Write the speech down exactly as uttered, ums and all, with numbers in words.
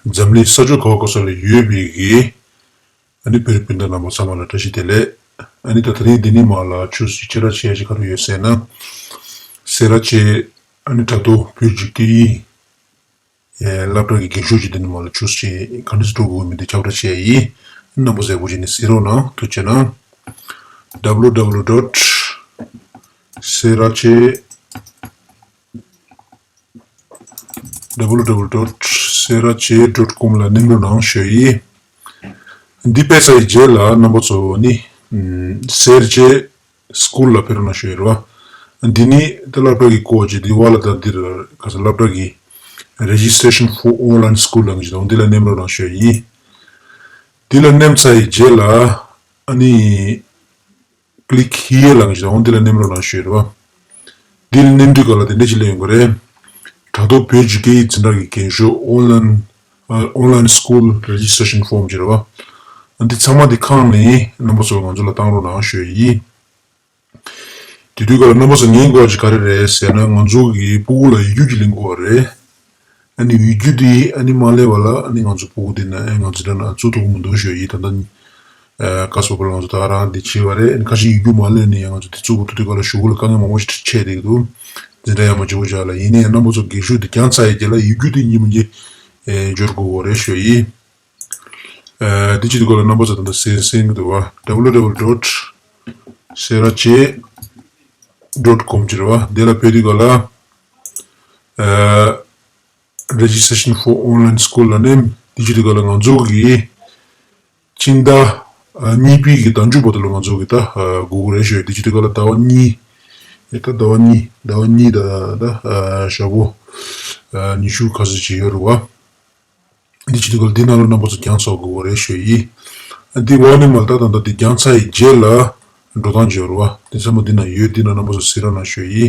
འཛམ་གླིང་ས་ཕྱོགས་ག་བ་ག་ས་ལ་ཡོད་པའི་གི་ཨ་ནི་བོད་རིགས་སྤུན་ཟླ་རྣམ་པ་ཚང་མ་ལ་བཀྲ་ཤིས་བདེ་ལེགས། ཨ་ནི་ད་དེ་རིང་འདི་ནས་མར་ལ་ཆོས་སྲིད་ཆེ་ར་ཆེ་ཡ་ཅིག་ག་རེ་ཡོད་ཟེར་ན། སེ་ར་བྱེས་ཨ་ནི་དྲ་ཐོག་བོད་ཀྱི་སྐད་ཡིག་སློབ་གྲྭ་གི་རྒན་ཤོས་ཅིག་འདི་ནས་མར་ལ་ཆོས་སྲིད་ག་འདྲ་ཞིག་འགྲོ་དགོས་མིན་དེ་ཁྱབ་བསྒྲགས་བྱས་ཡིན། རྣམ་པ་གཟའ་པོ་ཅིག་ནས་གཟིགས་རོགས་གནང་། ཐུགས་རྗེ་གནང་། W W W dot serache W W W dot serache dot com ལ་མནན་རོགས་གནང་ཞུ་ཡིན། འདི་ཕེབས་ཚར་བའི་རྗེས་ལ་རྣམ་པ་ཚོ་ནི་སེར་བྱེས་སྐུལ་ལ་ཕེབས་རོགས་གནང་ཞུ་ཡི་རེད་བ། འདི་ནི་ད་སློབ་གྲྭ་གི་སྐོར་གྱི་འདི་བ་ལ་ད་འདིར་ག་ས་སློབ་གྲྭ་གི་registration for online school ལ་ངེས་ཀྱི་འདི་ལ་མནན་རོགས་གནང་ཞུ་ཡིན། འདི་ལ་མནན་ཚར་བའི་རྗེས་ལ་ཨ་ནི། click here ལ་ངེས་ཀྱི་འདི་ལ་མནན་རོགས་གནང་ཞུ་ཡི་རེད་བ། འདི་ལ་མནན་དུས་ག་ལ་དེ་འདྲ་ཅིག་སླེབས་ཡོང་གི་རེད། དྲ་ཐོག་བོད་ཀྱི་སྐད་ཡིག་འཛིན་གྲྭ་གི་རྒན་ཤོས་online online school registration form ཅིག་རེད་བ། འདི་ཚང་མ་འདི་ཁང་ནས་རྣམ་པ་ཚོ་ང་ཚོ་ལ་བཏང་རོགས་གནང་ཞུ་ཡི། དེ་དུས་ག་ལ་རྣམ་པ་ཚོ་ངའི་མགོ་ཅིག་ག་རེ་རེད་ཟེར་ན་ང་ཚོ་གི་སྤུ་གུ་ལ་ཡིག་རྒྱུགས་ཀྱི་ལེན་དགོས་པ་རེད། ཨ་ནི་ཡིག་རྒྱུགས་དེ་ཨ་ནི་མ་སླེབས་པ་ལ་ཨ་ནི་ང་ཚོ་སྤུ་གུ་དེ་ན་ཨེ་ང་ཚོ་འདྲ་ན་བཙུགས་ཐུབ་ཀྱི་མི་འདུག་ཞུ་ཡི། ད་ལྟ་ནི་ཨ་ཀ་སོ་པ་ལ་ང་ཚོ་ད་ག་རང་དེ་བྱས་པ་རེད། ཨ་ནི་ཁ་ཤས་ཡིག་རྒྱུགས་མ་སླེབས་ནས་ཡང་ང་ཚོ་དེ་བཙུགས་དགོས་ཐུག་དུས་ག་ལ་གཞུག་གུ་ལ་དཀའ་ངལ་མང་པོ་ཞིག་འཕྲད་བསྡད་ཀྱི་འདུག་འཛིན་གྲྭ་ཡར་མར་བྱེད་དགོས་ཅག་ལ་ཡིན་ནའི་རྣམ་པ་ཚོ་རྒན་ཤོས་དེ་བརྒྱངས་ཚར་ཡི་རྗེས་ལ་ཡིག་རྒྱུགས་དེ་གཉིས་མི་གཉིས་ཨེ་འབྱོར་དགོས་པ་རེད་ཞུ་ཡི། ཨ་དེ་བྱེད་དུས་ག་ལ་རྣམ་པ་ཚོ་ད་ལྟ་གསན་གསན་གྱི་འདུག་བ། W W W dot serache dot com ཅིག་རེད་བ། དེ་ལ་ཕེབས་དུས་ག་ལ་ཨ་registration for online school ལ་ནི་དེ་བྱེད་དུས་ག་ལ་ང་ཚོ་གི་སྤྱི་ཟླ་ཨ་གཉིས་པའི་གི་ཟླ་མཇུག་བར་དུ་ལ་ང་ཚོ་གི་ད་ཨ་དགོས་ཀྱི་རེད་ཞུ་ཡི། དེ་བྱེད་དུས་ག་ལ་ཟླ་བ་གཉིས་ཨེ་ད་ཟླ་བ་གཉིས་ཟླ་བ་གཉིས་ད་ད་ཨ་ཞག་པོ་ཨ་ཉི་ཤུ་ཁ་ཤས་ཅིག་ཡོད་རེད་བ། འདི་བྱེད་དུས་ག་ལ་འདི་ནང་ལ་རྣམ་པ་ཚོ་བརྒྱངས་ཚར་དགོས་པ་རེད་ཞུ་ཡི། འདི་ཝར་ནིང་མ་ལ་ད་ད་ད་འདི་བརྒྱངས་ཚར་ཡི་རྗེས་ལ་འགྲོ་སྟངས་ཅིག་ཡོད་རེད་བ། འདི་ཚང་མ་འདི་ན་ཡོད། འདི་ན་རྣམ་པ་ཚོ་གཟིགས་རོགས་གནང་ཞུ་ཡི།